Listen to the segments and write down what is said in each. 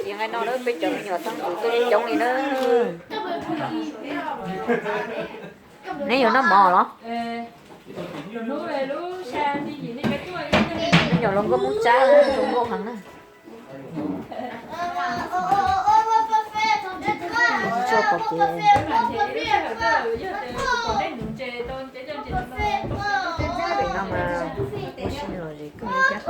Ci nqaij noj na, peb cov me nyuam xeeb ntxwv tuaj coob li na. Neb yuav noj mov los? Me nyuam hluas nkauj Hmoob Tsab zoo nkauj heev na. Tsis tshua pom kev. Pem no mas ua si los zes kawg li thiab.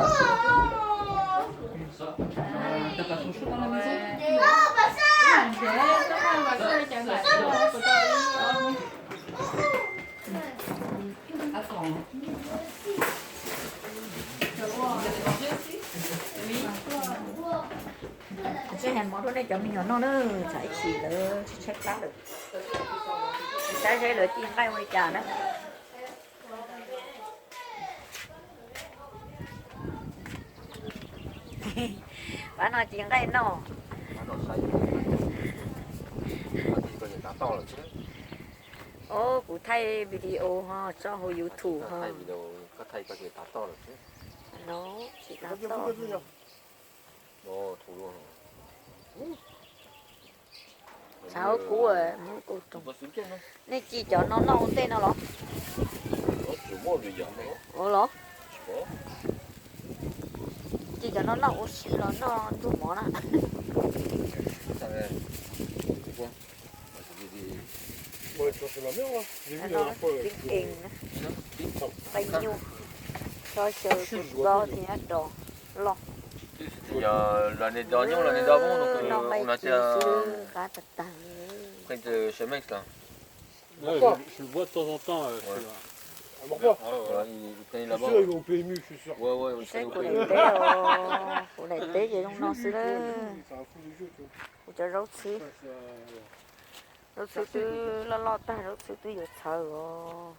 Tseg hais mov rau nej cov me nyuam noj na, tsam ib chim lawv tshaib tshaib plab lawm. Saib seb lawv ci nqaij ua li cas na. Pab no ci nqaij noj. Os, kuv thaij video ho tso hauv YouTube ho. No tsis tas toj. Xav ua kuv mus ua roos. Nej ci cov no noj ua ntej no los? Ua los? Ci cov no noj ua si los noj ntuj mov na? Nqaij nyuj, tsob xyaw tus nplob thiab dos loj. Noj nqaij ci xwb qab tag tag li. Saib kuv daim teb os, kuv daim teb ces zoo no xwb na. Kuv cov zaub txhwb, zaub txhwb twb loj loj tag, zaub txhwb twb yuav txhawv os.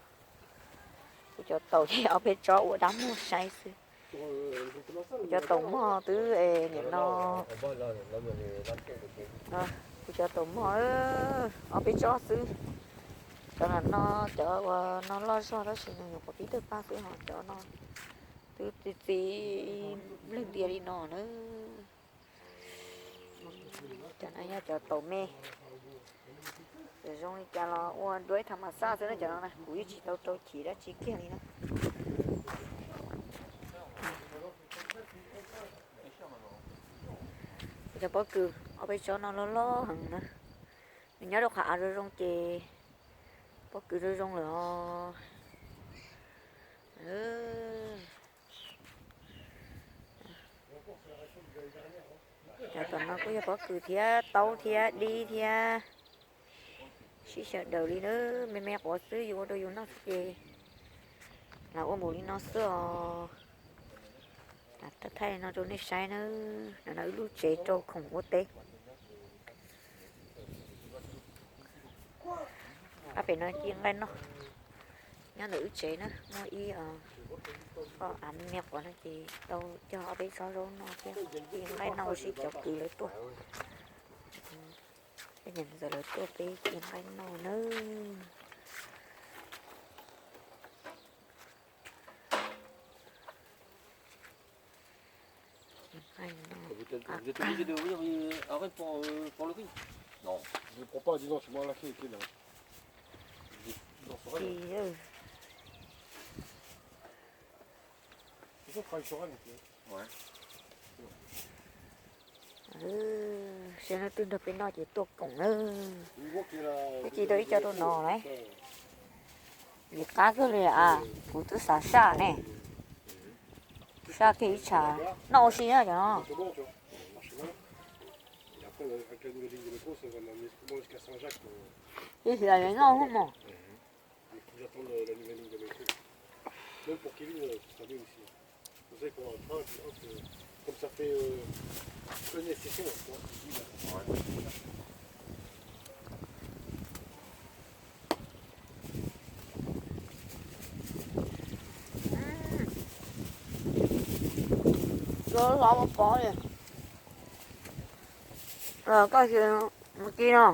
Kuv cov taum ces ob peb tsob ua dab muag saib xwb. Kuv cov taum mog twb es nim no, kuv cov taum mog ob peb tsob xwb. Cov no, cov uas no loj zog tab sis nws nyuam qhuav pib tawg paj xwb, ho cov no twb txi txiv nplej ntias li no na. Cov no yog cov taum me. Txawm zoo li cas los ua duab tham mas xaj xwb na, cov no na kuv yeej tsis tau rau chiv dab tsi kiag li na. Cov pob kws ob peb tsob no loj loj heev na. Nws nyob rau qhov av zoo zoo ces pob kws zoo zoo lawm os. Cov tom no kuj yog pob kws thiab taub thiab dib thiab sib sawv daws li na. Me me quav xwb, yus ua rau yus noj xwb ces lam ua npaum li no xwb os. Lam thaij no rau nej saib na. No no wb lub tsev rau khoom ua teb. Ab, pem no ci nqaij noj. Nyob ntawm wb tsev na muaj ib qho av me me quav no ces tau cog ob peb tsob zaub noj thiab ci nqaij noj ua si cov kwv lawv tuaj. Peb niam ntxawm lawv tuaj peb ci nqaij noj nawb. Saib leej twg nrog peb noj ces tuaj koom na. Peb ci tau ib co rau no lawm. Vim qab kawg li a, kuv twb xav saj ne. Saj kiag ib tsam noj ua si na cov no. Ib hiam noj hwj mos. Lov pov li. Koj mus ci no.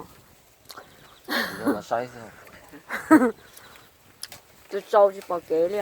Tsis tsau tsis pom kev li.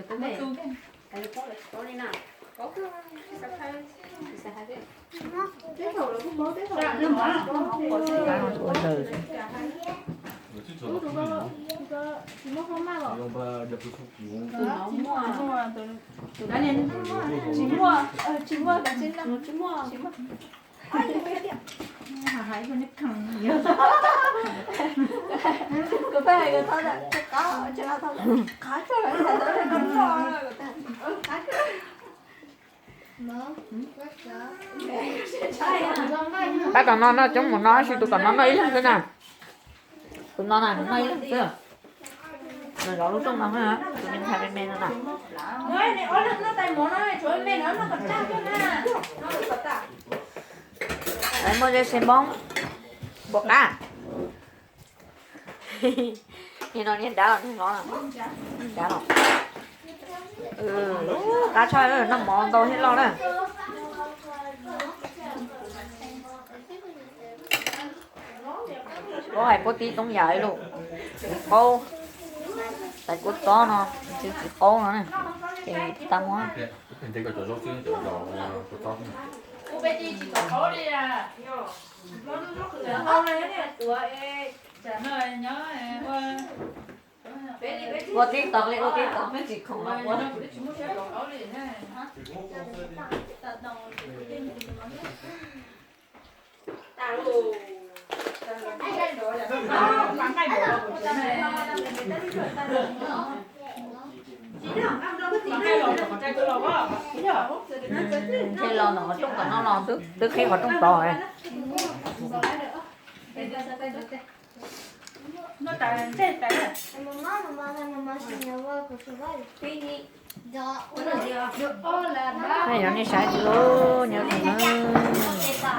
Ua zaws. Tsis muaj, tsis muaj, tsis muaj. Pab tom no noj coob mus no, tab sis tus tom no noj ib leeg xwb na. Tus no na nws noj ib leeg xwb. Nws zov lub rooj no, tus me ntxhais me me no na. Muaj zeb sev npoob, npua qab. Niag no niag dab los niag hlob na, dab los. Qab tshaj, noj mov ntau thiab loj na. Paub hais puab tib toob yam ib lus, txiv qaub, tais kua txob no, txiv qaub no na, ces tsis tas muab. Ua tib tog li, ua tib tog peb tsis khoom los ua. Ntshe los ntawm qhov rooj tom no los twb qhib qhov rooj tod. Nyob nej saib xwb, nyob zoo na.